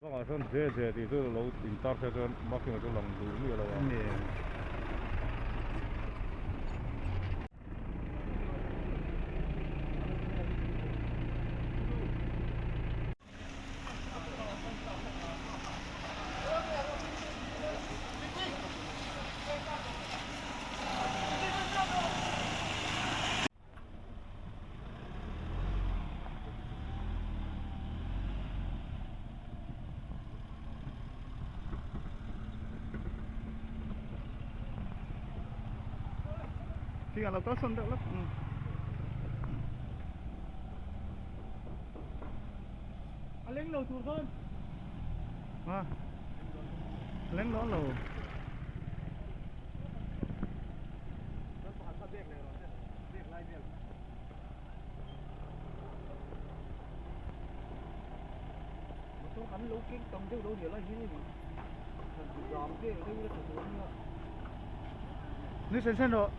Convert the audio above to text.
Bangah sawn je je tih chu lo intar se chuan marking chu lang duh miah lo a. Khi lo kal sawn deuh lawk. A leng lo tur khan. A leng dawn lo. Ni sen sen rawh.